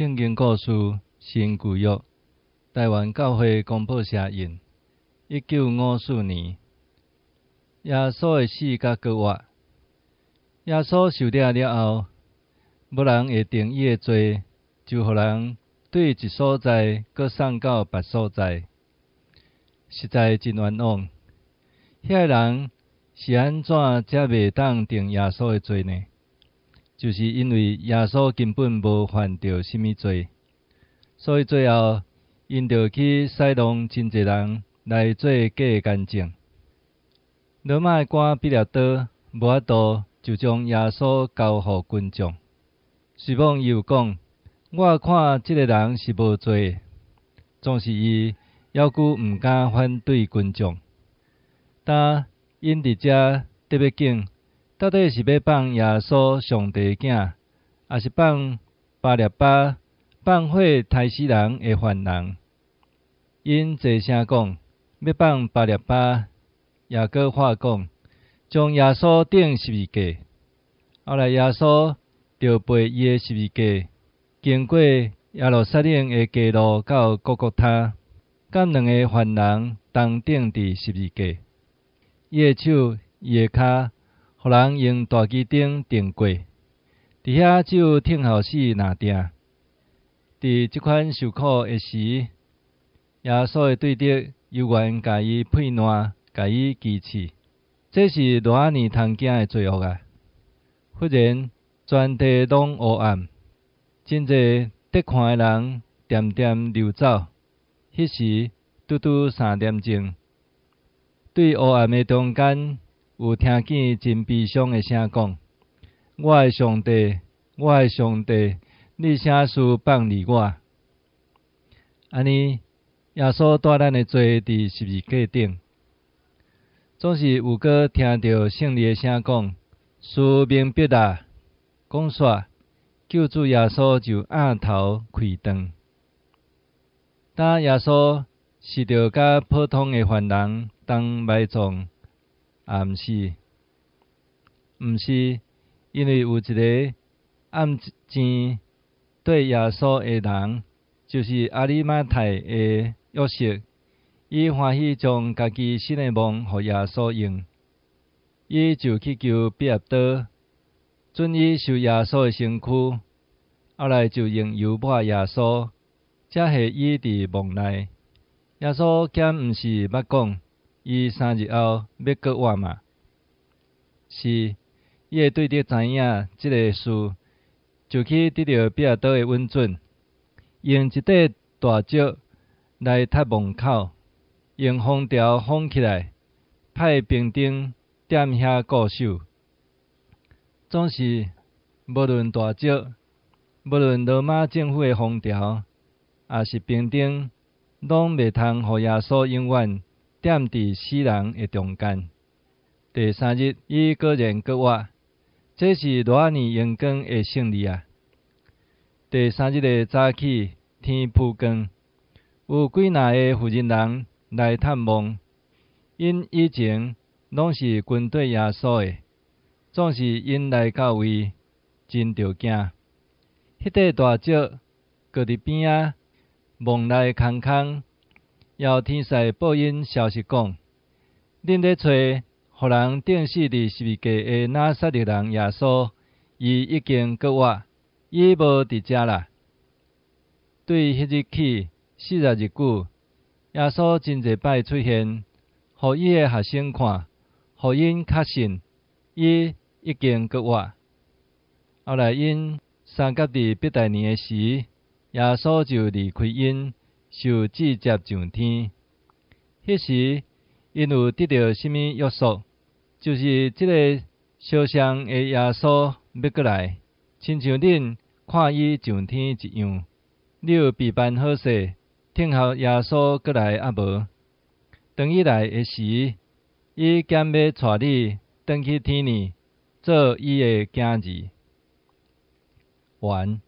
聖經故事新舊約，臺灣教會公報社印，1954年，耶穌的死佮復活。耶穌受掠了後，無人會定伊的罪，就予人對一所在，閣送到別所在，實在真冤枉。遐个人是按怎才袂當定耶穌的罪呢？就是因為耶穌根本無犯著啥物罪，所以最後𪜶著去使弄真濟人來做假的見證。羅馬的官彼拉多無法度，就將耶穌交予群眾。雖罔伊有講，我看這个人是無罪的，總是伊猶閣毋敢反對群眾。當𪜶佇遮特欲揀，到底是欲放耶穌上帝的囝，抑是放巴拉巴放火刣死人的犯人？𪜶齊聲講，欲放巴拉巴，也閣喊講，將耶穌釘十字架。後來耶穌就背伊的十字架，經過耶路撒冷的街路到各各他，佮兩个犯人同釘佇十字架。伊的手、伊的跤，予人用大枝釘釘過。佇遐只有等候死若定。佇這款受苦的時，耶穌的對敵猶原共伊屁爛，共伊譏刺。這是偌仔爾通驚的罪惡啊！忽然全地攏烏暗，真濟佇看的人恬恬溜走。彼時拄拄3點鐘，對烏暗的中間，有聽見真悲傷的聲講：我的上帝，我的上帝，你啥事放離我？按呢，耶穌帶咱的罪佇十字架頂，總是有閣聽著勝利的聲講：事明畢啦！講煞，救主耶穌就仰頭氣斷。當耶穌是著佮普通的犯人同埋葬，也毋是，毋是，因為有一个暗箭對耶穌的人，就是亞利馬太的約瑟，伊歡喜將家己新的墓予耶穌用，伊就去求彼拉多，准伊收耶穌的身軀，後來就用油抹耶穌，才下伊佇墓內。耶穌敢毋是捌講，伊3日後欲閣活嗎？是，伊的對敵知影這个事，就去得著彼拉多的允准，用一塊大石來塞墓口，用封條封起來，派兵丁踮遐固守。總是，無論大石，無論羅馬政府的封條，抑是兵丁，攏袂通予耶穌永遠踮佇死人的中間。第三日，伊果然閣活，這是偌爾榮光的勝利啊！第三日的早起，天曝光，有幾若个婦人人來探望，𪜶以前攏是跟綴耶穌的，總是𪜶來到位，真著驚。彼塊大石擱佇邊仔，墓內空空，有天使報𪜶消息講：恁咧揣予人釘死佇十字架的拿撒勒人耶穌，伊已經閣活，伊無佇遮啦。對彼日起40日久，耶穌真濟擺出現，予伊的學生看，予𪜶確信伊已經閣活。後來𪜶相佮佇伯大尼的時，耶穌就離開𪜶，受至接上天。彼時，𪜶有得著啥物約束？就是這个相像的耶穌欲閣來，親像恁看伊上天一樣。你有備辦好勢，等候耶穌閣來抑無？當伊來的時，伊敢欲帶你轉去天呢，做伊的囝兒？完。